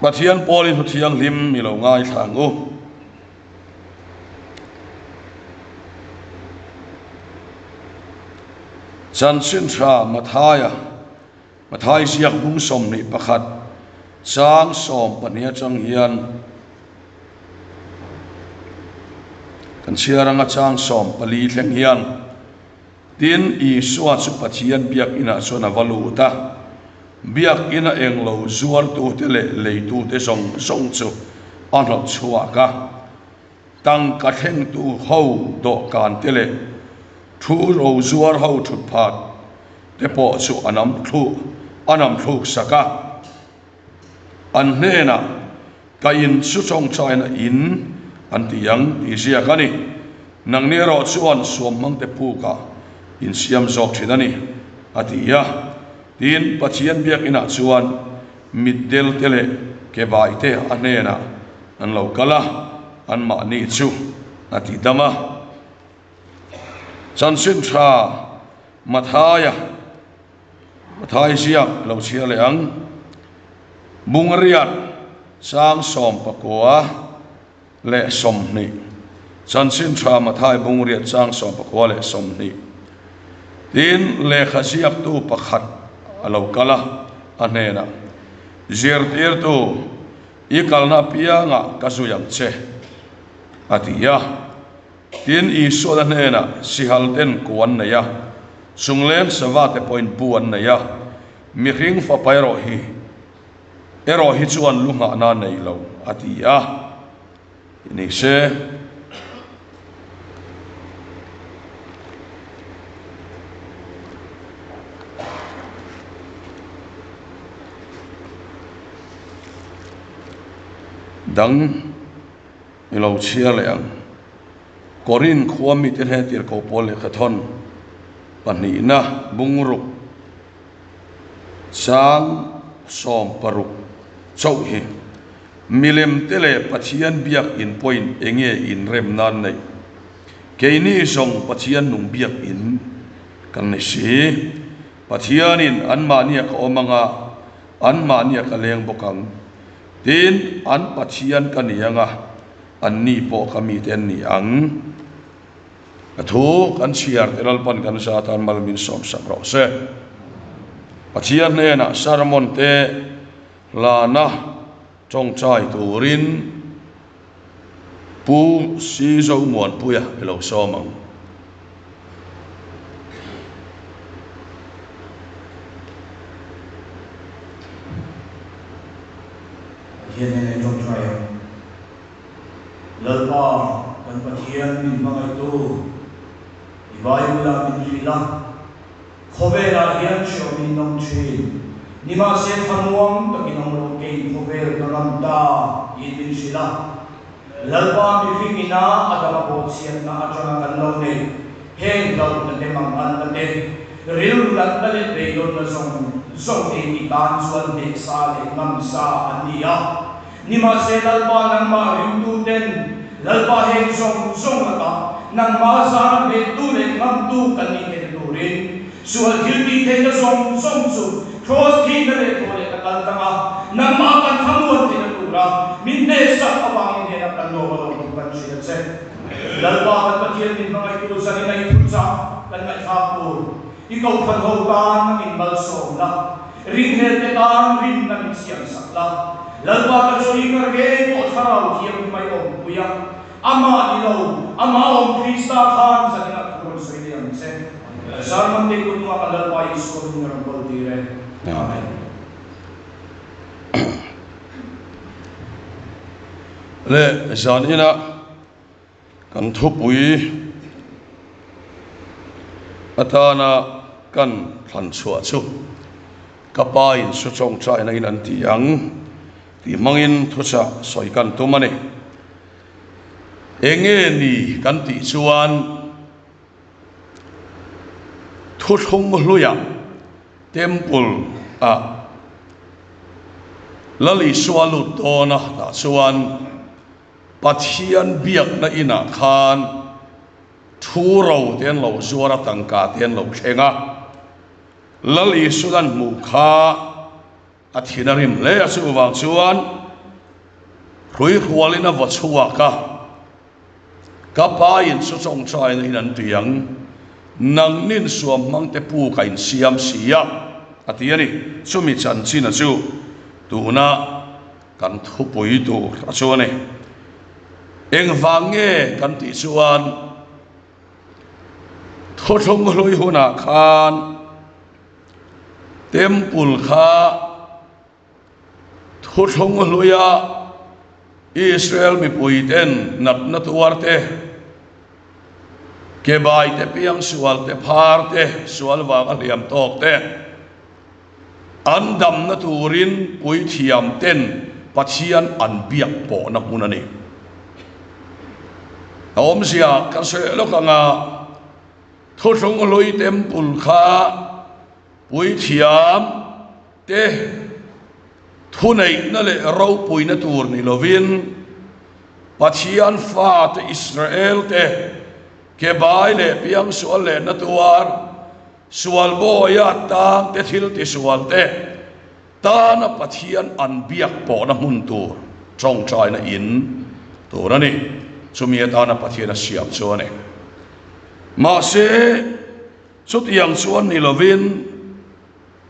Pathian pawlin thu thianghlim i lo ngaithla ang u. Chanchin tha Mathaia, Mathai ziak bung 21 chang 12 atang hian kan chhiar anga chang 14 thleng hian Tin, Isua chu Pathian biakinah chuan a va lut a, biakina englo zuartute leh leitute zawng zawng chu a hnawt chhuak a. Tangka thlengtu ho dawhkan te leh thu ro zuar ho thutphat te pawh chu a nam thluk a nam thluk sak a. An hnenah, Ka in chu tawngtaina in an ti ang tih ziak a ni. Nangni erawh chuan suamhmangte pukah in siam zawk thin a ni, a ti a. Tin, Pathian biakinah chuan mitdel te leh kebai te a hnenah an lo kal a, anmahni chu a ti dam a. Chanchin tha Mathaia Mathai ziak lo chhiar leh ang. Bungriat chang 19 leh 20 Chanchin tha Mathai Bungriat chang 19 leh 20 Tin, lehkha ziaktu pakhat a lo kal a, a hnenah, Zirtirtu, i kalna apiangah ka zui ang che, a ti a. Tin, Isuan a hnenah, Sihal ten ku an nei a, chungleng sava te pawhin bu an nei a, mihring fapa erawh hi erawh hi chuan lu nghahna a nei lo, a ti a. Ni se. Dang. I lo chhiar leh ang. Korin khua mite hnen tirhkoh pawl lehkha thawn pahnihna bungruk chang 16 chauh hi milem te leh Pathian biak in pawhin enge inrem nan neih? Keini zawng Pathian nung biak in kan ni si. Pathianin anmahnia ka awm anga anmahnia ka leng bawk ang. Tin, an Pathian ka ni ang a, anni pawh ka mite an ni ang. A thu kan chhiar te Lalpan kan za atan mal min sawmsak rawh se. Pathian hnenah sermon te hlana tawngtai turin Pu Sizo Muanpuia i lo sawm ang. Pathian nen in tawngtai ang. Lalpa kan Pathian min hmangaihtu, i Bible-ah min hrilh a, khawvelah hian hreawm in awm thin. Nimahse thlamuang takin awm rawh kei khawvel ka ngam ta tiin min hrilh a. Lalpa mihring ina a dama bawhchhiatna atanga kan lo neih heng hlauhna te manganna te, rilru natna leh beidawnna zawng zawng te i tan chuan hnehsa leh ngamsa an ni a. Nimahse Lalpa nangmah ringtu ten Lalpa heng zawng zawng lakah nangmah zana hnehtu leh ngamtu kan nih theihna turin sual thil tih theihna zawng zawng chu Kraws thihna leh thaw leh na kal tlang a nangmah kan thlamuan theihna tura min hnehsak avangin hnenah kan lawm a lo tum kan hria che. Lalpa kan Pathian min hmangaihtu zanin a i thuchah kan ngaihthlak tur i kohhran ho tan nangin malsawm la, ringhlel te tan rinna min siamsak la. Lalpa ka speaker ngei pawh thlarau thianghlim mai awmpui a, amah ni lo, amah awm Krista khan zaninah thu rawn sawi leh ang che. Sermon te kut hnuah kan Lalpa Isua min rawn kawl tir e. Amen. Le zan inah Kan thupui atana kan thlan chhuah chu ka pa in su tawngtaina in an ti ang tih hmangin thuchah sawi kan tum a ni. Enge ni kan tih chuan thuthlung hluiah temple ah Lal Isua lut dawn a tah chuan Pathian biakna inah khan thu ro te an lo zuar a, tangka te an lo thleng a. Lal Isuan an hmuh kha a thin a rim hle a, chuvang chuan. Hruihrualin a vaw chhuak a, Ka pa in chu tawngtaina in an ti ang, nangnin suam hmangte puk a insiam si a, a ti a ni. Chumi chanchina chu tuna kan thupui tur a chu a ni. Engvang nge kan tih chuan thuthlung hlui hunah khan temple kha Thuthlung hluia Israel mipuiten natna tuar te, kebai te, piangsual te, phar te, sual vanga hliam tawk te an damna turin puithiam ten Pathian an biak pawhna hmun a ni. A awmzia kan sawi lawk anga thuthlung hlui temple kha puithiam Te, thuneihna leh ropuina tur ni lovin, Pathian fate Israel te kebai leh piangsual leh na tuar, sual bawia tang te thil tisual te tana Pathian an biak pawhna hmun tur tawngtaina in tur a ni. Chumi atana Pathian a siam chu a ni. Mahse, chutiang chuan ni lovin,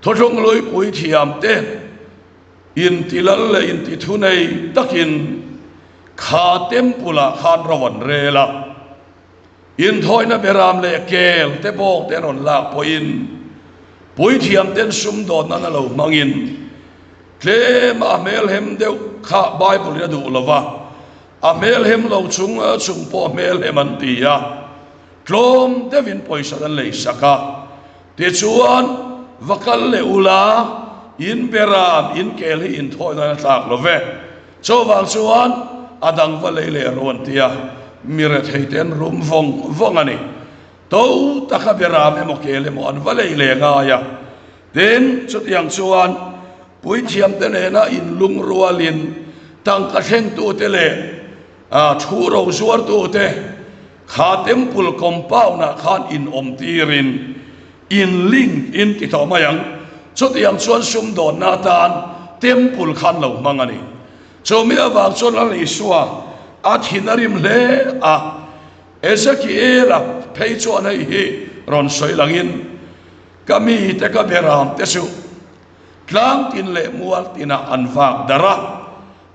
Thawhlawng Luipui thiamte intilal leh intithunei takin kha temple-ah khan ro an rel a, inthawina beram leh kel te bawk te an rawn lak pawhin puithiamten sumdawn nan a lo hmangin tlema a hmelhem deuh kha Bible-in a duh lo va, a hmelhem lo chung chung pawh a hmelhem an ti a, tlawm deuhin pawisa an leisak a. Tichuan, va kal leh ula, in beram, in kel hi in thawi nan a tlak lo ve. Chuvang chuan a dang va lei leh ru an ti a, mi rethei te an rum vawng vawng a ni. To taka beram emaw kel emaw an va lei leh ngai a. Tin, chutiang chuan puithiamte nena inlungrualin tangka thlengtute leh thu ro zuartute, Kha temple compound ah khan in awm tirin in link in ti tawh mai ang. Chutiang chuan sumdawnna atan temple khan lo hmang a ni. Chumi avang chuan Lal Isua a thin a rim hle a, Ezekiel-a phei chuan hei hi rawn sawi langin, Ka mite ka beram te chu tlang tin leh mual tinah an vak darh a,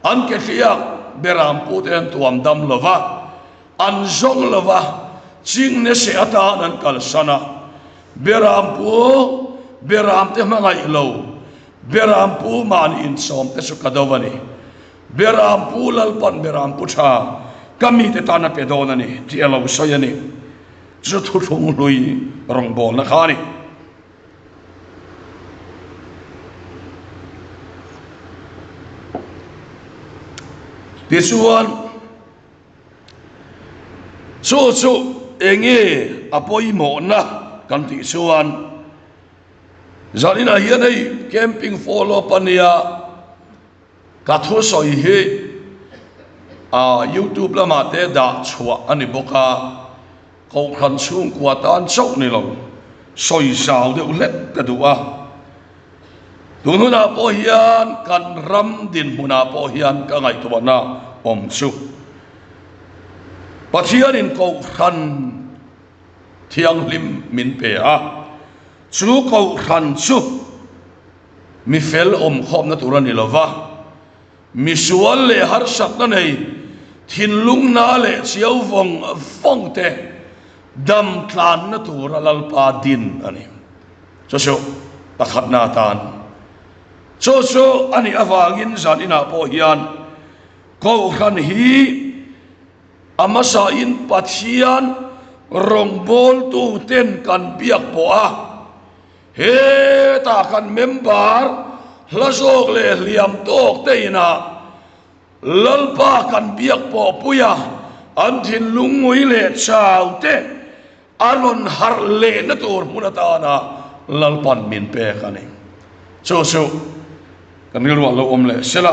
an ke hliak beram pute an tuam dam lo va, An zawng lo va, chingne seh atan an kalsan a. Berampu, Beramte hmangaih lo, Berampu mahni inchawmte chu ka do a ni. Berampu Lalpan Berampu tha ka mite tan a pe dawn a ni tih a lo sawi a ni. Chu thuthlung hlui rawngbawlna kha a ni. Tichuan. Chu chu enge a pawimawhna kan tih chuan zaninah hian hei camping follow up a nia ka thusawi hi ah youtube lamah te dah chhuah a ni bawk a. Kohhran chhungkua tan chauh ni lo, sawi zau deuh hlek ka duh a. Tun hunah pawh hian kan ram dinhmunah pawh hian ka ngaihtuahna awm chu Pathianin Kohhran thianghlim min pe a, chu Kohhran chu mi fel awmkhawmna tur a ni lo va, Misual leh harsatna nei thinlungna leh chiau vawng vawng te dam tlanna tura Lalpa din a ni. Chu chu pakhatna atan. Chu chu a nih avangin zan inah pawh hian Kohhran hi a hmasain Pathian rawngbawltu ten kan biak pawh a, Hetah kan member hla zawk leh hliam tawk te inah Lalpa kan biak pawh pui a, an thinlung ngui leh chau te a rawn harh lehna tur hmun atana Lalpan min pek a ni. Chu chu kan rilruah lo awm leh sela.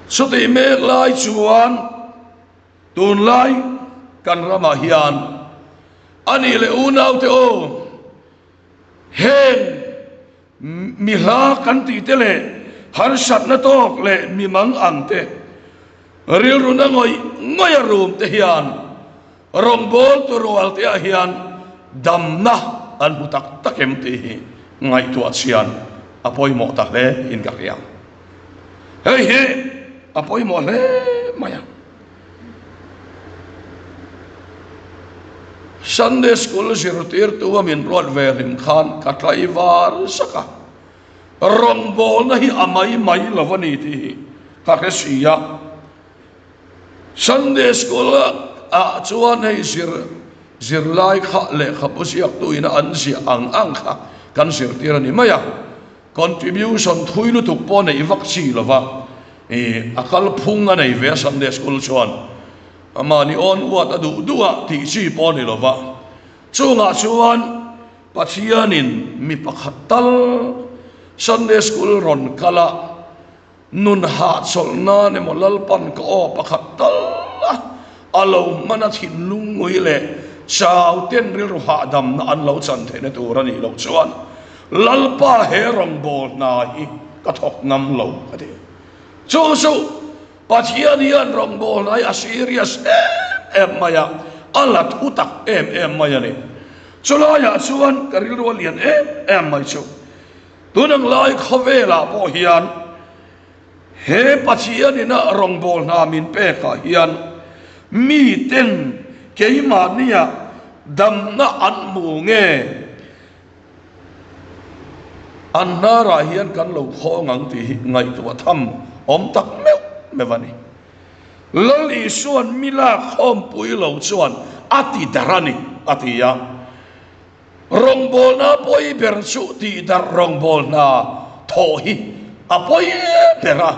Chutih mek lai chuan Tunlai kan ramah hian a nih leh unaute aw, heng mi hla kan tih te leh Harsatna tawk leh mi mang ang te, rilru na ngawih ngawih a rum te hian rawngbawltu rual te ah hian damna an hmu tak tak em tih hi ngaihtuah chhian a pawimawh ta hle in ka hria. Hei hi a pawimawh hle mai a. Sunday School zirtirtu a min ruat ve hlim khan ka tlaivar zak a. Rawngbawlna hi a mai mai lo a ni tih hi ka hre si a. Sunday School ah chuan hei zir zirlai kha lehkhabu ziaktu ina an ziah ang ang kha kan zirtir a ni mai a. Contribution thui lutuk pawh neih vak chi lo va, ih a kalphung a nei ve a Sunday School chuan mahni awn uat a duh duh a tih chi pawh a ni lo va. Chungah chuan Pathianin mi pakhat tal Sunday School rawn kal a, nun hahchawlh nan emaw Lalpan ka aw pakhat tal a, a lo hman a thinlung ngui leh chau ten rilru hahdamna an lo chan theihna tur a nih loh chuan Lalpa he rawngbâwl hna hi ka thawk ngam lo a ti. Chu chu Pathian hian rawngbâwl hna hi a serious em em mai a, a la thu tak em em mai a ni. Chulaiah chuan ka rilru a lian em em mai chu. Tun ang lai khawvelah pawh hian he Pathian ina rawngbâwl hna min pekah hian miten keimahnia damna an hmu nge an hnarah hian kan lo khawng ang tih hi ngaihtuah tham awm tak meuh meuh a ni. Lal Isua'n mi lak khawmpui lo chuan a ti darh a ni, a ti a. Rawngbawlna pawi ber chu tih darh rawngbawlna thawh hi a pawi ber a,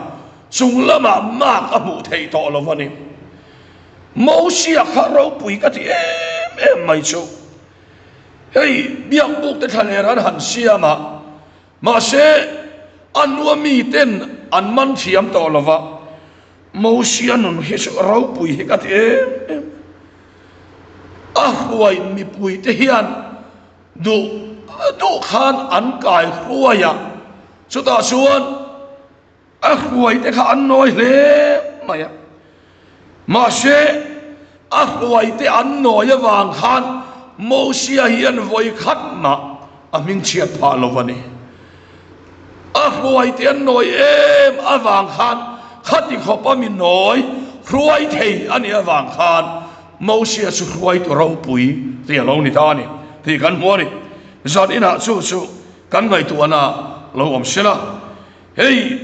chung lamah mark a hmuh theih tawh lo a ni. Mosia kha ropui ka ti em em mai chu. Hei biakbuk te thlaler an han siam a, mahse a nua miten an man thiam tawh lo va, Mosia nun hi chu ropui hi ka ti em em. A hruai mipuite hian duh duh khan an kai hruai a, chutah chuan a hruaite kha an nawi hle mai a. Mahse, a hruaite an nawi avang khan Mosia hian vawi khat mah a hmingchhiat phah lo a ni. A hruaite an nawi em avang khan khati khawpa mi nawi hruai thei a nih avang khan Mosia chu hruaitu ropui tih a lo ni ta a ni tih kan hmu a ni. Zan inah chu chu kan ngaihtuahna lo awm se la, hei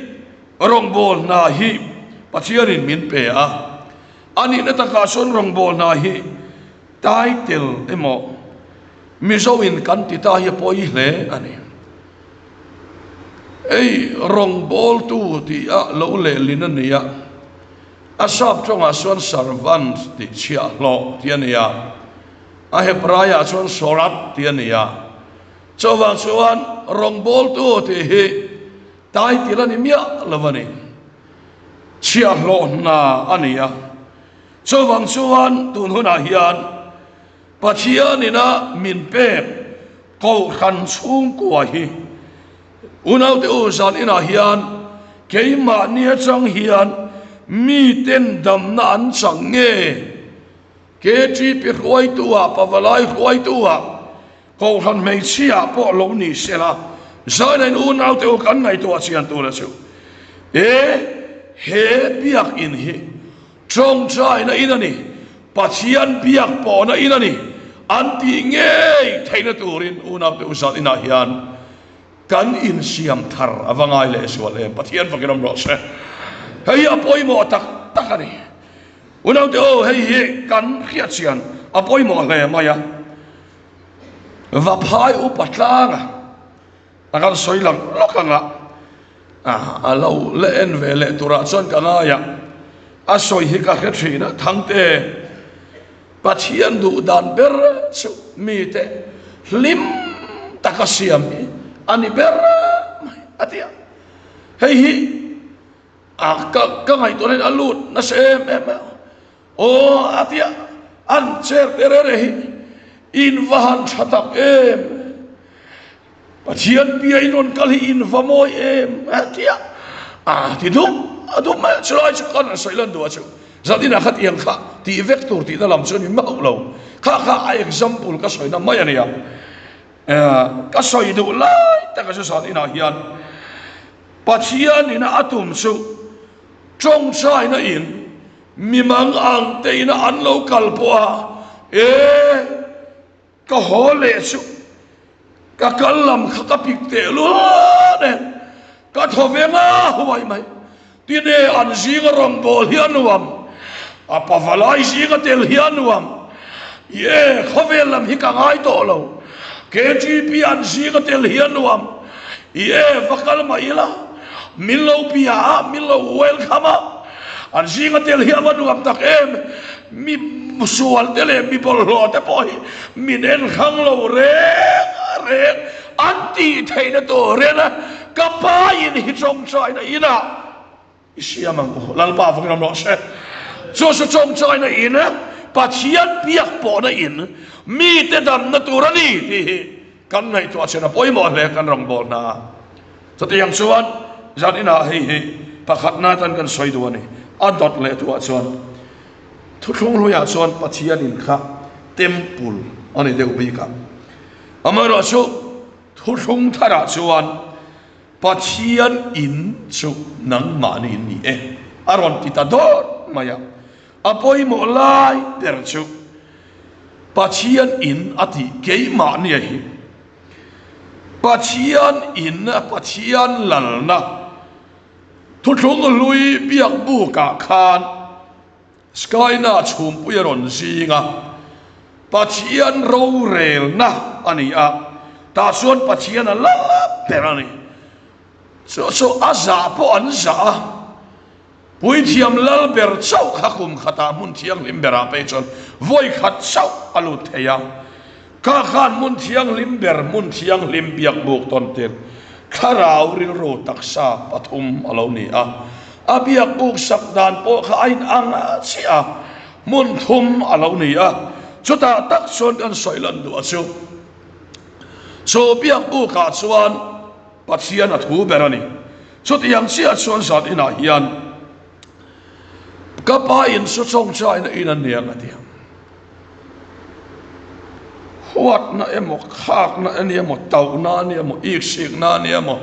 rawngbâwl hna hi Pathianin min pe a, a nihna takah chuan rawngbâwl hna hi Title emaw Mizo in kan ti ta hi a pawi hle a ni. Hei rawngbawltu tih a lo lehlin a ni a, a sap tawngah chuan servant tih chhiahhlawh tih a ni a, a Hebraiah chuan sorat tih a ni a. Chuvang chuan rawngbawltu tih hi title a ni miah lo a ni, chhiahhlawh hna a ni a. Chuvang chuan tun hunah hian Pathian ina min pek Kohhran chhungkua hi unaute u zan inah hian keimahni atang hian miten damna an chang nge? KTP hruaitu-ah, Pavalai hruaitu-ah, Kohhran hmeichhia pawh lo ni sela, Zainain unaute u kan ngaihtuah chian tur a chu. E, he biakinn hi tawngtaina in a ni, Pathian biak pawhna in a ni, an tih ngei theihna turin unaute u zan inah hian kan insiam thar a va ngai leh zual em. Pathian fakin awm rawh se. Hei hi a pawimawh tak tak a ni. Unaute u, hei hi kan hriat chian a pawimawh hle mai a. Vaphai upa tlanga a kan sawi lang lawk anga a lo la en ve leh turah chuan ka ngai a, a sawi hi ka hre thin a, Thangte, Pathian duh dan ber chu mite hlim taka siam hi a ni ber mai a ti a, hei hi a ka ka ngaihtuah hian a lut nasa em em mai a. Aw a ti a, an chair te rere hi in va han tha tak em, Pathian bia in rawn kal hi in va mawi em a ti a. A ti dup a dup mai a, chulai chu kan sawi lan duh a chu zaninah khatiang kha tih vek tur tihna lam chu a ni mauh lo, kha kha a example ka sawina mai a nia. Ka sawi duh lai taka chu zaninah hian Pathianin a tum chu tawngtaina in mimang ang te ina an lo kal pawh a, e Ka haw leh chu ka kal lam kha ka pik teh luan e, ka thaw ve nga huai mai. Tine an zinga rawngbâwl hi a nuam, a pavalai zinga tel hi a nuam. Ie, khawvel lam hi ka ngai tawh lo, KGP an zinga tel hi a nuam. Ie, va kal mah ila, min lo bia a, min lo welcome a, an zinga tel hi a va nuam tak em. Mi sual te leh mi bawlhhlawh te pawh hi min en hrang lo reng reng an tih theihna turin ka pa in hi tawngtaina inah i siam ang u. Lalpa vawkin awm rawh se. Chu chu tawngtaina in Pathian biak pawhna in mite damna tur a ni tih hi kan ngaihtuah chin a pawimawh hle kan rawngbâwl hna a. Chutiang chuan zan inah hei hi pakhatna atan kan sawi duh a ni. A dawt leh tuah chuan Thuthlung hluiah chuan Pathian in kha temple a ni deuh bik a. Amaherawhchu Thuthlung tharah chuan Pathian in chu nangmahni in ni e a rawn ti ta dawt mai a. A pawimawh lai ber chu Pathian in a tih keimahnia hi Pathian in Pathian lalna thuthlung hlui biak bukah khan Skyna chhumpui a rawn zing a, Pathian rorelna a ni a, tah chuan Pathian a lal ber a ni. Chu chu a zah pawh an zah a. Puithiam lal ber chauh kha kum khatah hmun thianghlim berah phei chuan vawi khat chauh a lut thei a. Kha khan hmun thianghlim ber, hmun thianghlim biak buk tawn tir thlarau rilru taksa pathum a lo ni a. A biak buk sak dan pawh kha a inang chiah a, hmun thum a lo ni a. Chutah tak chuan kan sawi lan duh a chu, chu biak bukah chuan Pathian a thu ber a ni. Chutiang chiah chuan zan inah hian ka pa in su chawngchaina in a niang a ti ang. Huatna emaw, khakna a ni emaw, tauhna a ni emaw, iksikna a ni emaw,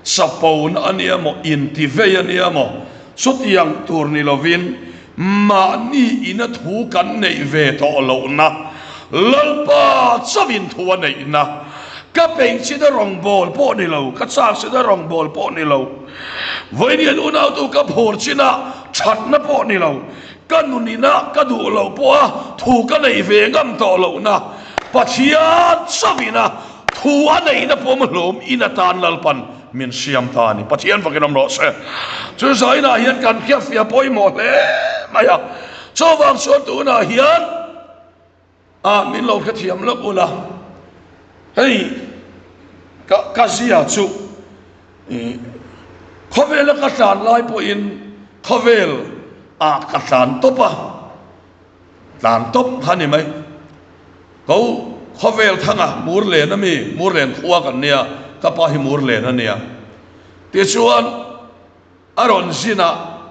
chapona a ni emaw, intivei a ni emaw, chutiang tur ni lovin mahni ina thu kan neih ve tawh lohna, Lalpa chauhin thu a neihna, ka peih chin a rawngbâwl pawh ni lo, ka châk chin a rawngbâwl pawh ni lo, vawiin unautu ka phur chinah ṭhatna pawh ni lo, ka nunina ka duh loh pawha thu ka neih ve ngam tawh lohna, Pathian chauhin a thu a neihna pawm hlawm in atan Lalpan min siam ta a ni. Pathian fakin awm rawh se. Chu zainah hian kan hriatfiah pawimawh hle mai a. Chuvang chuan tunah hian ah min lo hrethiam lawk ula, hei ka ka zia chu khawvela ka tlan lai pawhin khawvel ah ka tlan tawp a. Tlan tawp kha ni mai. Ko khawvel thanga Murlen a mi, Murlen khua kan nia, ka pa hi Murlen a nia. Tichuan a rawn zin a,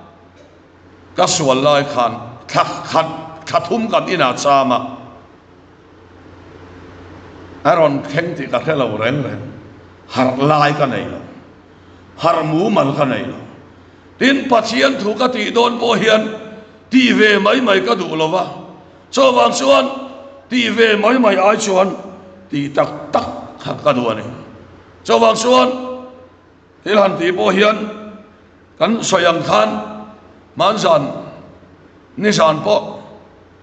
ka sual lai khan thla khat, thla thum kan inah cham a, a rawn thleng tih ka hre lo reng reng, harh lai ka nei lo, harh mumal ka nei lo. Tin, Pathian thu ka tih dawn pawh hian tih ve mai mai ka duh lo va, chuvang chuan tih ve mai mai ai chuan tih tak tak kha ka duh a ni. Chuvang chuan thil han tih pawh hian kan sawi ang khan hmanzan nizan pawh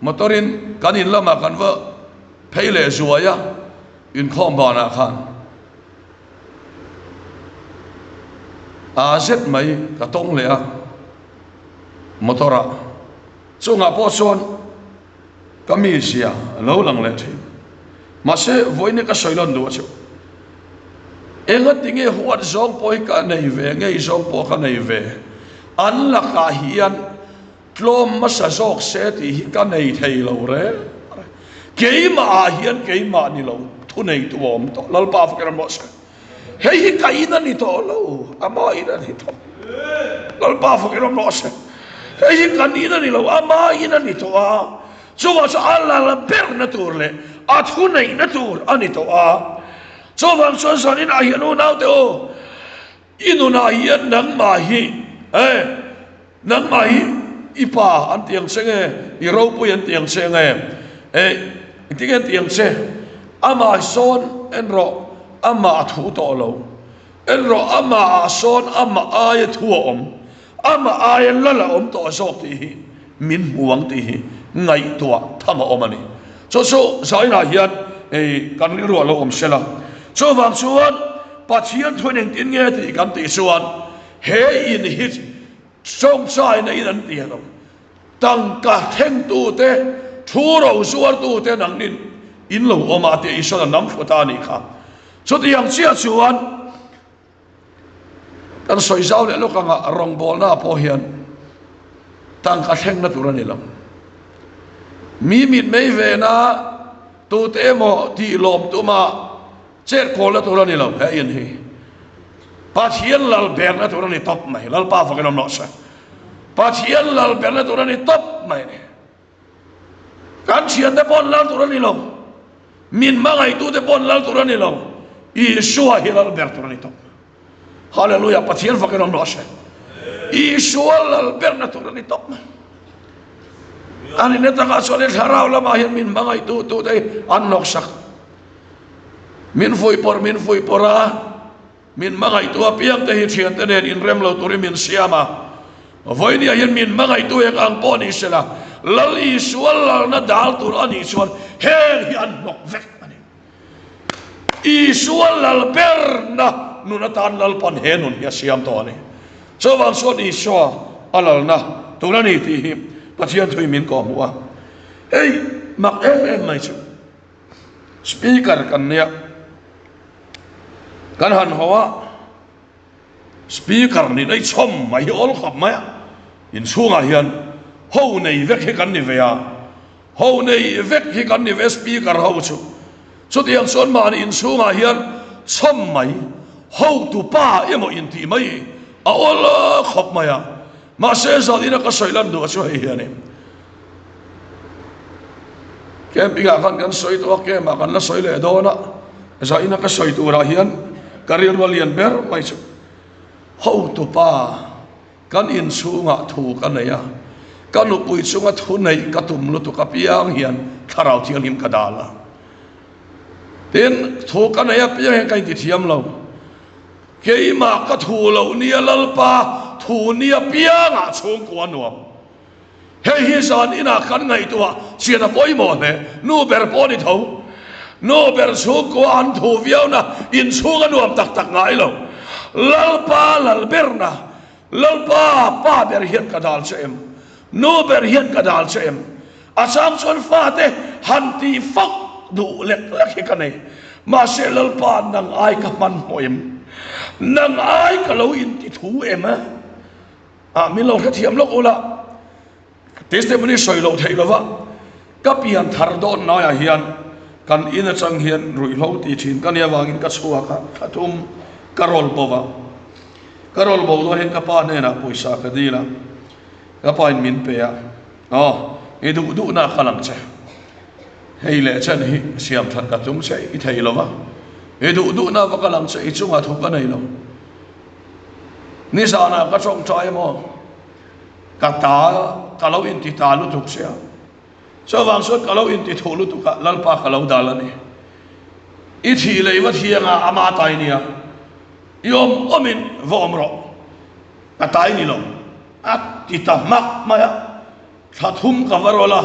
motor in kan in lamah kan va phei leh zuai a, inkhawm banah khan. A zet mai ka tawng leh a motor ah chungah pawh chuan ka mizia a lo lang leh thin mahse vawiin ka sawi lawn duh a chu engati nge huat zawng pawh hi ka nei ve ngei zawng pawh ka nei ve an lakah hian Tlawm hmasa zawk se tih hi ka nei thei lo reng reng. Keimah ah hian keimah ni lo thuneitu a awm tawh. Lalpa fakin a mawh se. Hei hi ka in a ni tawh lo, ama in a ni tawh. Lalpa fakin awm rawh se. Hei hi kan in a ni lo, ama in a ni tawh a. Chuvang chuan a lal berna tur leh a thuneihna tur a ni tawh a. Chuvang chuan zaninah hian unaute u, I nunah hian nangmah hi e, nangmah hi i pa an ti ang che nge, i ropui an ti ang che nge, e, engtin nge an ti ang che? Amah sawn en rawh, amah a thu tawh lo. En rawh, amahah sawn amah aia thu a awm, amah aia lal a awm tawh zawk tih hi min hmu ang tih hi ngaihtuah tham a awm a ni. Chu chu zainah hian kan rilru a lo awm sel a. Chuvang chuan Pathian thuin engtin nge tih kan tih chuan he in hi tawngtaina in an ti lo. Tangka thlengtute, thu ro zuartute nangnin in lo awm a tia Isuan a nam thlu ta a nih kha. Chutiang chiah chuan kan sawi zau leh lawk anga rawngbawlna pawh hian tangka thlengna tur a ni lo. Mi mit mei vena tute emaw tih lawm tuma chet kawlna tur a ni lo he in hi. Pathian lal berna tur a ni tawp mai. Lalpa fakin awm rawh se. Pathian lal berna tur a ni tawp mai ni. Kan thiante pawh an lal tur a ni lo. Min hmangaihtute pawh an lal tur a ni lo. Isua hi lal ber tur a ni tawp. Hallelujah, Pathian fakin awm rawh se. Isua lal berna tur a ni tawp mai. A nihna takah chuan i thlarau lamah hian min hmangaihtu tute hi an hnawksak. Min fuihpawrh, min fuihpawrh a. Min hmangaihtu apiangte hi thiante nen inrem lo turin min siam a. Vawinia hian min hmangaihtu eng ang pawh ni sela, Lal Isua lalna dal tur a nih chuan heng hi an hnawk vek a ni. Isua lal berna nun atan Lalpan he nun hi a siam tawh a ni. Chuvang chuan Isua a lalna tur a ni tih hi Pathian thuin min kawhhmuh a. Hei mak em em mai chu. Speaker kan nia kan han haw a, Speaker nih na i chhawm mai hi awl khawp mai a, inchhungah hian ho nei vek hi kan ni ve a, ho nei vek hi kan ni ve Speaker ho chu, chutiang chuan mahni inchhungah hian chhawm mai hotupa emaw intih mai a awl khawp mai a, mahse zalina ka sawi lan duh a chu hei hi a ni. Camping ah khan kan sawi tawh a, camp ah kan la sawi leh dawn a, zaina ka sawi turah hian ka rilru a lian ber mai chu hotupa kan inchhungah thu ka nei a, ka nupui chunga thu neih ka tum lutuk apiang hian thlarau thianghlim ka dal a, tin thu ka nei apiang hian ka intithiam lo, keimah ka thu loh nia Lalpa thu nia piangah chhungkua nuam. Hei hi zan inah kan ngaihtuah chian a pawimawh hle. Nu ber pawh a ni tho. Nu ber chhungkua an thu viauna inchhung a nuam tak tak ngai lo. Lalpa lal berna, Lalpa pa ber hian ka dal che em? Nu ber hian ka dal che em? A chang chuan fate han tih fak duh lek lek hi ka nei. Mahse Lalpa nang ai ka hmanhmawh em? Nang ai ka lo inti thu em? Ah, min lo hrethiam lawk ula, testimony sawi loh theih lova ka pian thar dawn laiah hian kan in atang hian ruihhlo ti thin ka nih avangin ka chhuak a, thla thum ka rawl bo va, ka rawl bo dawn hian ka pa hnenah pawisa ka dil a, ka pa in min pe a, aw i duh duhna ka lang che, hei leh chen hi siam that ka tum che i thei lova, i duh duhna va ka lang che i chungah thu ka nei lo. Nizanah ka tawngtai emaw ka ta ka lo inti ta lutuk sia. Chuvang chuan ka lo inti thuh lutuk a, Lalpa ka lo dal a ni. I thih leh i va thiang a, ama tai nia. I awm awmin va awm rawh. Ka tai ni lo. A ti ta hmak mai a. Thla thum ka va rawl a.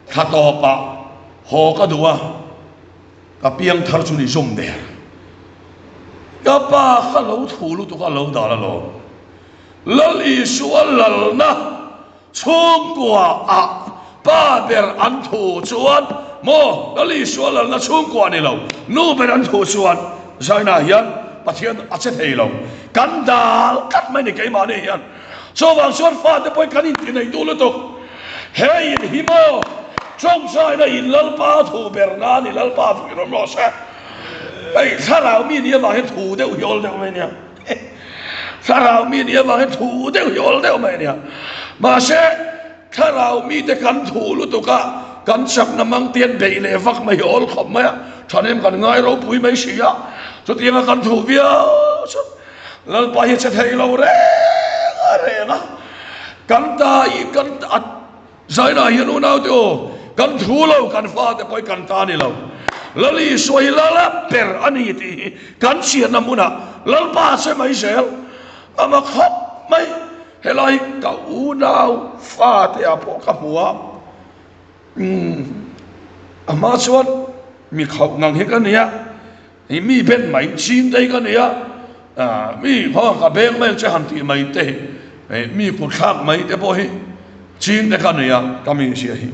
Thla tawpah haw ka duh a, ka piang thar chu ni zum der. Ka pa kha lo thu lutuk a lo dal alawm. Lal Isua lalna chhungkua ah pa ber an thu chuan maw Lal Isua lalna chhungkua ni lo, nu ber an thu chuan Zaina hian Pathian a che thei lo. Kan dal tlat mai ni keimahni hian. Chuvang chuan fate pawhin kan inti nei duh lutuk. He in hi maw tawngtaina in Lalpa thu ber na ni Lalpa fuih rawm rawh se. Hei thlarau mi nia vang hian thu deuh hi awl deuh mai nia. Thlarau mi nih avangin thu deuh hi awl deuh mai a nia. Mahse, thlarau mite kan thu lutuk a, kan chakna mang te an beih leh vak mai hi awl khawp mai a, thahnem kan ngai ropui mai si a, chutianga kan thu viau chuan Lalpa hi a che thei lo reng a reng a, kan ta i kan a Zainah hian unaute aw, kan thu lo, kan fate pawh hi kan ta a ni lo. Lal Isua hi Lal a ber a ni tih hi kan chhiatna hmunah Lalpa a che mai zel. A ma khawp mai. Helai hi ka unau fate ah pawh ka hmu a, umm a hma chuan mi khauh ngang hi ka nia. Hei mi ben mai ching te hi ka nei a, mi khaw ka beng mai ang che han tih mai te hi, hei mi kut thlak mai te pawh hi ching te ka nei a, ka mi zia hi.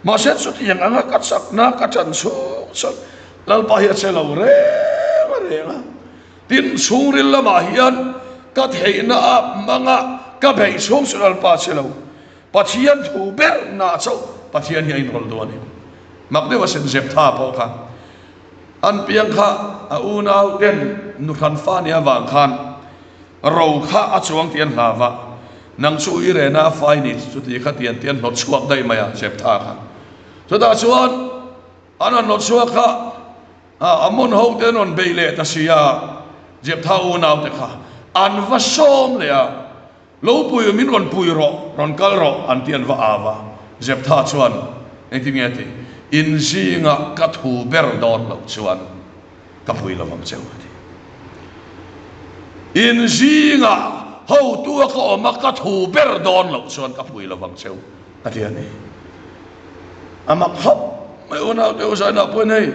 Mahse chutiang anga ka chakna ka ṭan chhung chuan Lalpa hi a che lo reng a reng a. Tin, chhungril lamah hian ka theihna a hmanga ka beih chhung chu Lalpa a che lo. Pathian thu ber nah chauh Pathian hi a inrawlh duh a ni. Mak deuh a sen zep tha pawh kha. An piang kha a unau ten nuhran fa nia vang khan ro kha a chuang tih an hlau va, nang chu i rena a fai ni chuti kha tian tian hnawt chhuak daih mai a Jeptha kha. Chutah chuan an rawn hnawt chhuak kha Ammon ho te an rawn beih leh ta si a, Jeptha unau te kha an va sawm leh a. Lo pui min rawn pui rawh, rawn kal rawh, an ti an va au a. Jeptha chuan, Engtin nge a ti? In zingah ka thu ber dawn loh chuan ka pui lo vang cheu, a ti. In zingah hotu a ka awm a, ka thu ber dawn loh chuan ka pui lo vang cheu, a ti a ni. A mak khawp mai unaute u zainah pawhin hei,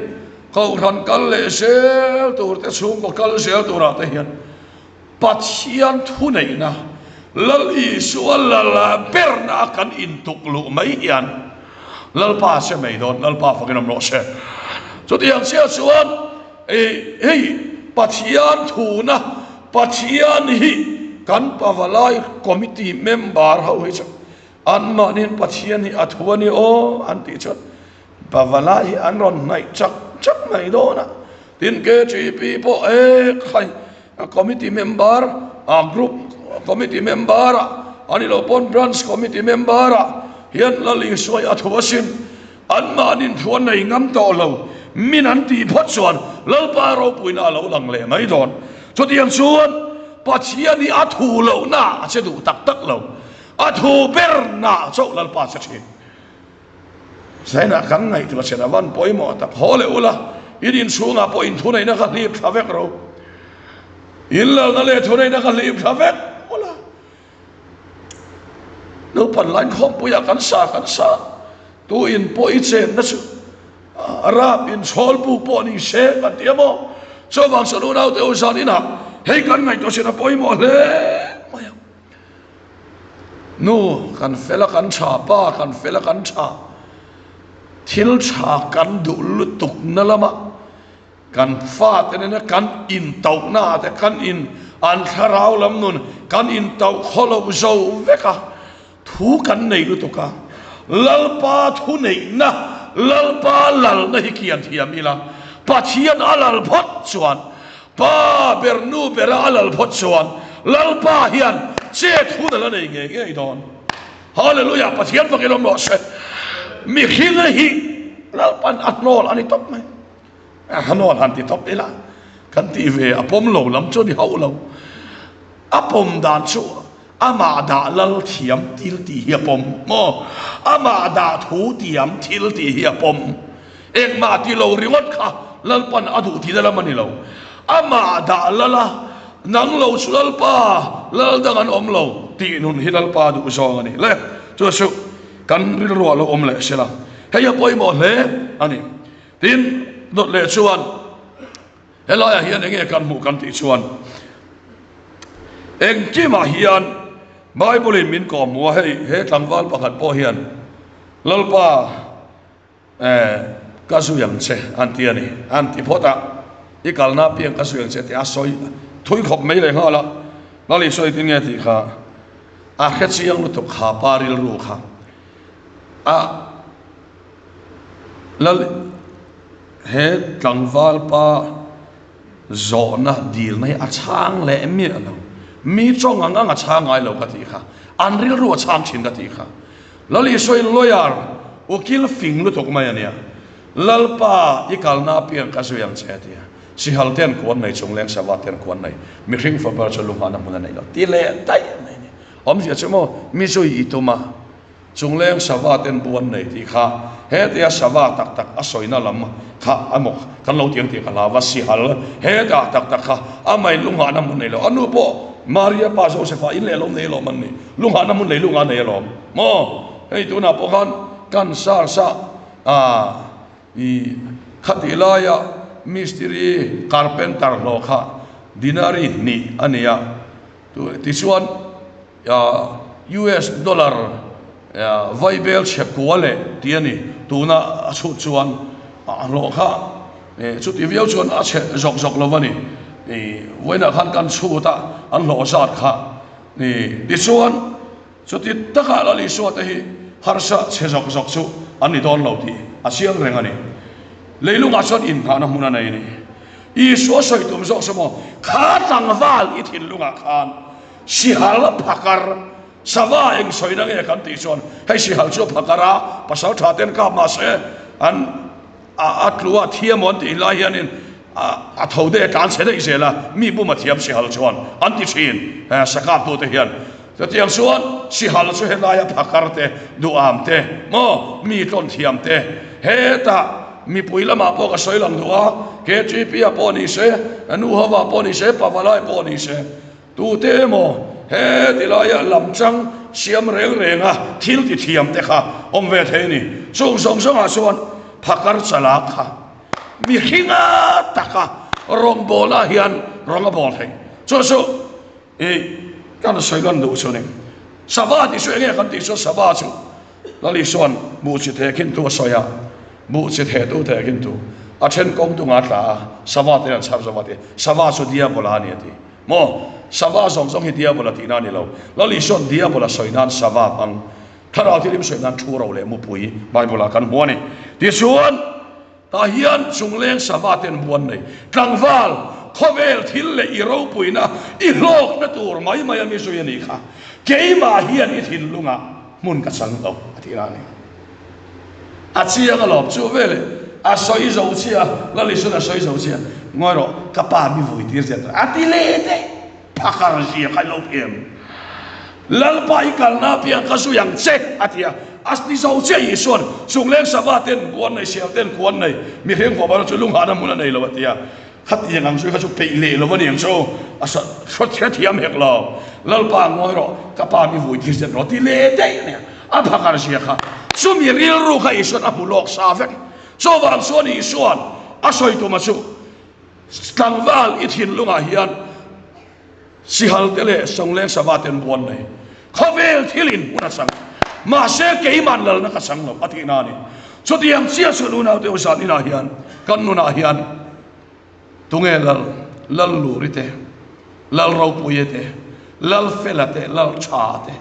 Kohhran kal leh zel tur te, chhungkaw kal zel turah te hian Pathian thuneihna, Lal Isua lal berna a kan intuk luh mai hian Lalpa a che mai dawn, Lalpa fakin awm rawh se. Chutiang chiah chuan hei Pathian thuna Pathian hi kan Pavalai Committee member ho hi chu anmahniin Pathian hi a thu a ni aw an tih chuan Pavalai hi an rawn hnaih chak chak mai dawn a, tin KTP pawh e khai committee member a group committee member a ani lo pawn branch committee member a hian Lal Isua hi a thu asin anmahnin thu an nei ngam tawh lo min an tih phawt chuan Lalpa ropuina a lo lang leh mai dawn. Chutiang chuan Pathian hi a thu lohna a che duh tak tak lo, a thu berna chauh Lalpa a che thin. Zainah kan ngaihtuah che a van pawimawh tak. Haw leh ula, in inchhungah pawh in thuneihna kha hlip thla vek ro. In lalna leh thuneihna kha hlip thla vek ula. Naupan lain khawmpuiah kan sa kan sa. Tu in pawh i chenna chu rap in chhawlbu pawh ni se kan ti a maw? Chuvang chuan unaute u zan inah hei kan ngaihtuah chin a pawimawh hle mai ang. Nu kan fel a kan tha, pa kan fel a kan tha, thil tha kan duh lutuk na lama kan fate nena kan intauhna ah te kan in an thlarau lam nun kan intauh khaw loh zo vek a, thu kan nei lutuk a, Lalpa thu neihna, Lalpa lalna hi kian thiam ila, Pathian a lal phawt chuan Pa ber nu bera a lal phawt chuan Lalpa hian chet hun a la nei ngei ngei dawn. Hallelujah Pathian fakin awm rawh se. Mihring hi Lalpan a hnawl a ni tawp mai. A hnawl han ti tawp ila kan tih ve a pawm lo lam chu a ni hauh lo. A pawm dan chu Amah dah lal thiam thil tih hi a pawm maw? Amah dah thu tiam thil tih hi a pawm. Engmah ti lo ringawt kha Lalpan a duh tihna lam a ni lo. Amah dah lal a, nang lo chu Lalpa, lal dang an awm lo tih nun hi Lalpa duh zawng a ni. Le, chu chu kan rilruah lo awm leh sela, hei a pawimawh hle a ni. Tin, dawt leh chuan. Helaiah hian enge kan hmuh kan tih chuan engkimah hian Bible in min kawhhmuh a, hei he tlangval pakhat pawh hian Lalpa eh ka zui ang che an ti a ni, an ti phawt a, i kalna apiang ka zui ang che tih a sawi thui khawp mai leh nghal a, Lal Isua engtin nge tih kha a hre chiang lutuk kha pa rilru kha a Lal He tlangval pa zawhna dilna hi a chhang leh miah lo. Mi tawng ang ang a chhang ngai lo ka tih kha. An rilru a chhang thin ka tih kha. Lal Isua in lawyer ukil fing lutuk mai a nia. Lalpa i kalna apiang ka zui ang che a ti a. Sihal te an kuan nei, chungleng sava te an kuan nei, mihring fapa chu lunghana hmun a nei lo ti leh daih mai a ni. Awmzia chu maw mi zui i tum a. Chungleng sava ten bu an nei tih kha hetia sava tak tak a sawina lam kha a maw kan lo tiang tih ka hlau va, sihal hetah tak tak kha amah in lunghahna hmun nei lo, a nu pawh Maria pa Joseph-a in leh lo nei alawm an ni, lunghahna hmun lei lunga nei alawm maw, hei tunah pawh khan kan SARS-a ah i khatih laia mistiri carpenter hlawh kha dinari hnih a ni a, tichuan. US dollar vaibel chhe kua leh tih a ni. Tuna a chhut chuan a hlawh kha chuti viau chuan a chhe zawk zawk lo a ni. Vawiinah khan kan chhut a, an hlawh zat kha tichuan chuti taka Lal Isua te hi harsa chhe zawk zawk chu an ni dawn lo tih a chiang reng a ni. Leilungah chuan inngahna hmun a nei a ni. Isua sawi tum zawk saw maw, kha tlangval i thinlungah khan Sihal a phakar, sava eng sawina nge kan tih chuan hei sihal chu a phakar a, pasal tha ten kap mahse an a tlu a thiam aw an tih lai hianin a tho deuh a tlan chhe daih zel a, mi bum a thiam sihal chuan an ti thin sakap tute hian. Chutiang chuan sihal chu helaia phakar te, duham te maw mi tlawn thiam te hetah mipui lamah pawh ka sawi lang duh a, KTP-ah pawh ni se, nu hovah pawh ni se, pavalai pawh ni se. Tute emaw he ti laia lam chang siam reng renga thil ti thiam te kha awm ve thei a ni. Chung zawng zawngah chuan phakar chalak kha mihringa taka rawngbawlna hian rawng a bawl thei. Chu chu i kan sawi lan duh chu a ni. Sava tih chu enge kan tih chuan sava chu Lal Isua'n buh chi theh khin tu a sawi a, buh chi theh tu theh khin tu a then kawng tunga tla a, sava te an chhar zo a ti. Sava chu diabola a ni a ti. Maw? Sava zawng zawng hi diabola tihna a ni lo. Lal Isua'n diabola sawi nan sava hmang, thlarau thilim sawi nan thu ro leh mupui Bible-ah kan hmu a ni. Tichuan, tah hian chungleng sava ten bu an nei. Tlangval, khawvel thil leh i ropuina, i hlawkna tur mai mai a mi zui a nih kha. Keimah hian i thinlungah hmun ka chang lo, a ti a ni. A chiang alawm chu veleh a sawi zo chiah a, Lal Isua'n a sawi zo chiah, Ngawi rawh, ka pa mi vui tir zet rawh, a ti leh daih. Phakar zia kha i lo phem. Lalpa i kalna apiang ka zui ang che, a ti a. A ti zo chiah Isua'n, Chungleng sava ten kuan nei, sial ten kuan nei, mihring fawh erawh chu lunghahna hmun a nei lo, a ti a. Khatiang ang chu kha chu peih leh lo a ni ang chu, a hrethiam hek lo. Lalpa ngawi rawh, ka pa mi vui thil zet rawh ti leh daih a nia. A phakar zia kha chumi rilru kha Isua'n a hmu lawk sa vek. Chuvang chuan Isua'n a sawi tuma chu tlangval i thinlungah hian Sihal te leh Sawngleng sava ten buan nei. Khawvel thil in hmun a chang. Mahse keiman lalna ka chang lo a tihna a ni. Chutiang chiah chuan unaute u zan inah hian kan nunah hian tunge lal, lal luri te, lal ropuia te, lal fela te, lal tha te,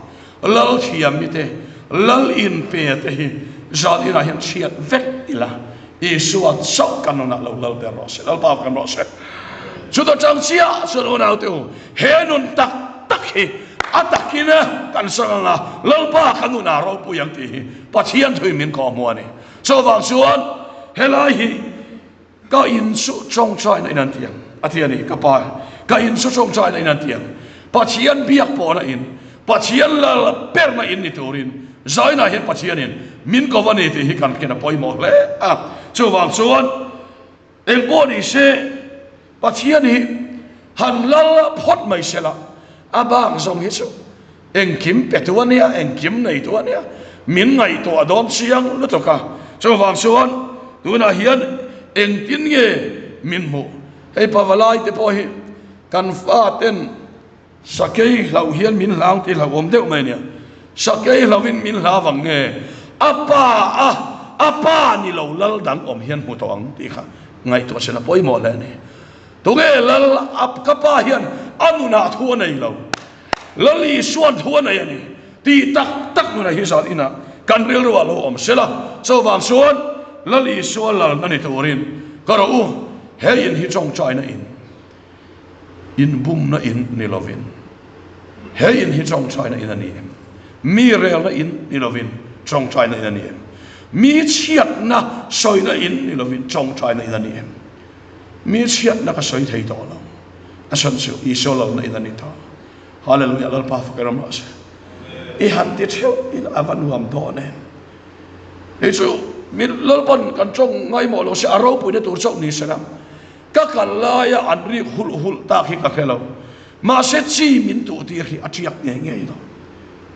lal thiami te, lal inpe te hi zan inah hian chhiat vek ila. Isua chauh kan nunah lo lal ber rawh se, Lalpa kan rawh se. Chuta chang chiah chuan unaute u, he nun tak tak hi a takin kan sang ang a, Lalpa kan nunah ropui ang tih hi Pathian thuin min kawhhmuh a ni. Chuvang chuan helai hi ka in chu tawngtaina in an ti ang, a ti a ni, ka pa ka in chu tawngtaina in an ti ang. Pathian biak pawhna in, Pathian lal berna in ni turin zainah hian Pathianin min ko a ni tih hi kan ken a pawimawh hle a. Chuvang chuan eng pawh ni se Pathian hi han lal phawt mai se la, a bak zawng hi chu engkim petu a nia, engkim neitu a nia, min ngaihtuah dawn chiang lutuk a. Chuvang chuan tunah hian engtin nge min hmuh? Hei pavalai te pawh hi kan faten Sakei hlauh hian min hlau tih hlauhawm deuh mai a nia. Sakei hlauhin min hlau vang nge a pa a a pa ni lo lal dang awm hian hmu tawh ang tih kha ngaihtuah sen a pawimawh hle a ni. Tunge lal a ka pa hian a nunah thu a nei lo. Lal Isua'n thu a nei a ni tih tak tak nunah hi zan inah kan rilru ah lo awm sela. Chuvang chuan Lal Isua lalna ni turin ka rawh u he in hi tawngtaina in. Inbumna in ni lovin. He in hi tawngtaina in a ni em? Mi relna in ni lovin tawngtaina in a ni em? Mi chhiatna sawina in ni lovin tawngtaina in a ni em? Mi chhiatna ka sawi thei tawh lo. A chhan chu Isua lalna in a ni ta. Hallelujah Lalpa fak i ram rawh se. I han ti theuh ila a va nuam dawn em? Hei chu min Lalpan kan tawng ngaimawh lo se a ropuina tur chauh ni sela. Ka kal laia an rik hulh hulh tak hi ka hre lo. Mahse chi min tuh tir hi a tiak ngei ngei lo.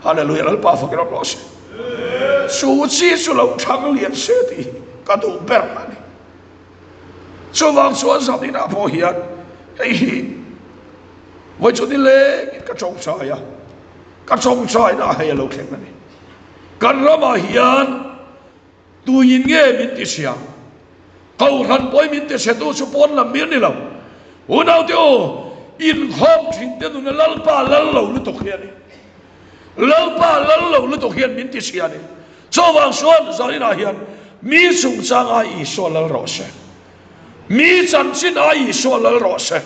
Hallelujah Lalpa fak i ram rawh se. Chu chi chu lo thang lian se tih hi ka duh ber a ni. Chuvang chuan zaninah pawh hian hei hi vawi chu nilengin ka tawngtai a, ka tawngtaina hei a lo thleng a ni. Kan ramah hian tuin nge min ti chhia? Kohhran pawhin min ti chhetu chu pawn lam mir ni lo. Unaute u, inkhawm thinte nuna Lalpa lal lo lutuk hi a ni. Lalpa lal lo lutuk hian min ti chhia a ni. Chuvang chuan zaninah hian mi chungchang ai Isua lal rawh se. Mi chanchin ai Isua lal rawh se.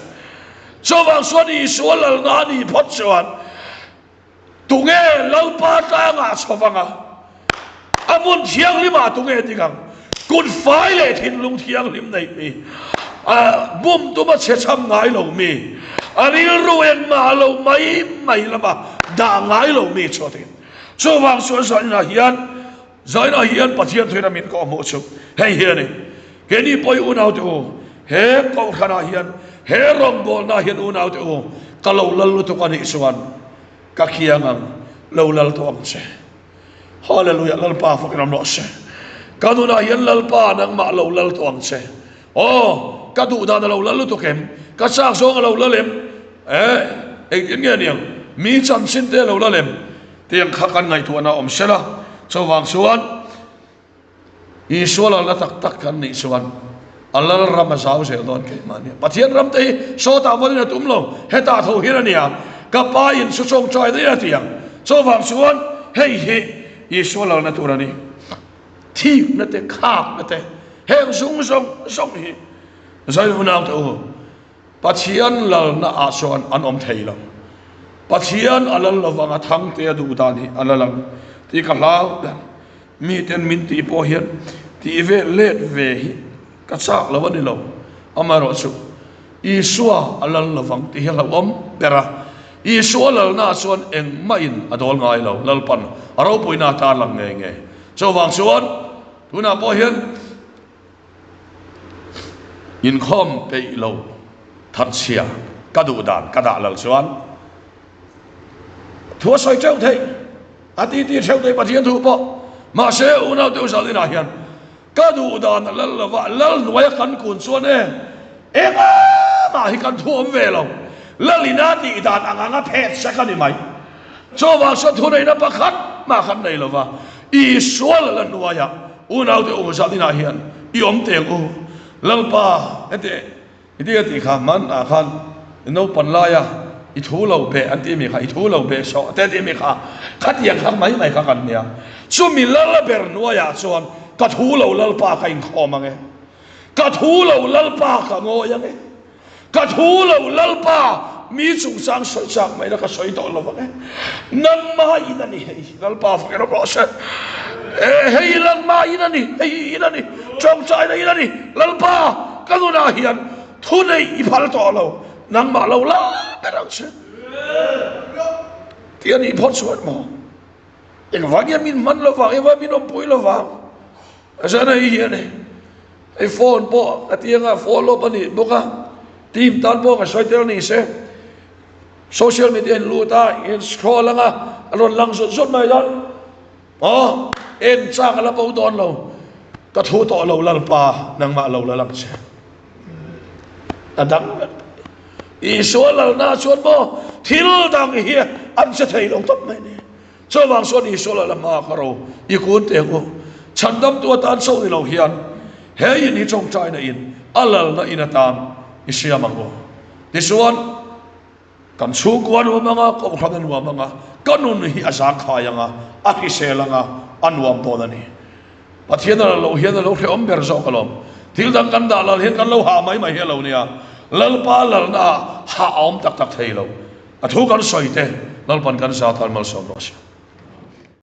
Chuvang chuan Isua lalna a nih phawt chuan tunge Lalpa tlangah chho vang a, a hmun thianghlimah tunge ding ang? Kut fai leh thinlung thianghlim neih mi, a bum tuma chhe chham ngai lo mi, a rilru engmah lo mai mai lama dah ngai lo mi chuatin Chuvang chuan zainah hian zainah hian Pathian thuina min kawh hmuh chu hei hi a ni. Keini pawi unaute u, he kohhranah hian, he rawngbawlnaah hian unaute u, ka lo lal lutuk a nih chuan ka khiang ang, lo lal tawh ang che. Hallelujah, Lalpa fakin awm rawh se. Ka nunah hian Lalpa nangmah lo lal tawh ang che. Aw, ka duh dan a lo lal lutuk em? Ka chak zawng a lo lal em? Eh, engtin nge niang? Mi chanchin te a lo lal em? Tiang kha kan ngaihtuahna awm se la, chuvang chuan Isua lalna tak tak kan nih chuan a lal ram a zau zel dawn keimah nia. Pathian ram te hi sawtah vanin a tum lo, hetah tho hian a nia, ka pa in chu chawngchai daih a ti ang. Chuvang chuan hei hi Isua lalna tur a ni. Thikna te, khakna te, heng zung zawng zawng hi Zaivunaute u, Pathian lalna ah chuan an awm thei lo. Pathian a lal lovang a thangte a duh dan hi a lal ang tih ka hlau ber. Miten min tih pawh hian tih ve let ve hi ka chak lo a ni lo. Amaherawhchu Isua a lal lovang tih hi a hlauhawm ber a. Isua lalna ah chuan engmahin a dawl ngai lo, Lalpan a ropuina a tarlang ngei ngei. Chuvang chuan tunah pawh hian Inkhawm peih lo thatchhia ka duh dan ka dah lo chuan thu a sawi teuh theih, a ti ti theuh theih Pathian thu pawh. Mahse unau te uzal inah hian ka duh dan a lal lova, lal hnuaia kan kun chuan e engmah hi kan thu awm ve lo, lal ina tih dan ang anga phet sek a ni mai. Chuvang chuan thuneihna pakhat mah kan nei lova, Isua lal a hnuaiah Unaute u zat inah hian i awm teng u. Lalpa, heti i ti a tih kha hman ah khan i naupan laia i thu lo beh an tih mi kha, i thu lo beh sawh te tih mi kha, khatiang kha mai mai kha kan nia. Chumi lal a ber hnuaiah chuan ka thu lo Lalpa ka inkhawm ang e. Ka thu lo Lalpa ka ngawi ang e. Ka thu lo Lalpa, mi chungchang sawi chak mai la ka sawi tawh lo vang e. Nangmah in a ni hei, Lalpa fak rawh rawh se. E hei nangmah in a ni, hei in a ni, tawngtaina in a ni. Lalpa, ka nunah hian thu neih i phal tawh lo, nangmah lo la ber ang che. Tih a nih phawt chuan maw? Engvang hian min hman lo vang, engvang min awmpui lo vang. A zan hei hi a ni. Hei phone pawh a ti anga follow up a nih bawk a, team tan pawh ka sawi tel ni se. Social media in lut a, in scroll anga a rawn lang zawt zawt mai dawn. Aw, en chak a la bo dawn lo. Ka thu tawh lo Lalpa, nangmah lo la lang che. A dang vek. Isua lalna chuan maw thil dang hi an che thei lo tawp mai ni. Chuvang chuan Isua lal a hma kha ro i kun teh u. Chhandamtu atan chauh ni lo hian he in hi tawngtaina in a lalna in atan i siam ang u. Tichuan, kan chhungkua nuam anga, kohhran a nuam anga, ka nun hi a zangkhai anga, a hrisel anga, a nuam dawn a ni. Pathian a lal loh hian a lo hrehawm ber zawk alawm. Thil dang kan dah lal hian kan lo hah mai mai hi a lo nia. Lalpa lalna ah hah a awm tak tak thei lo. A thu kan sawi te. Lalpan kan za tan malsawm rawh se.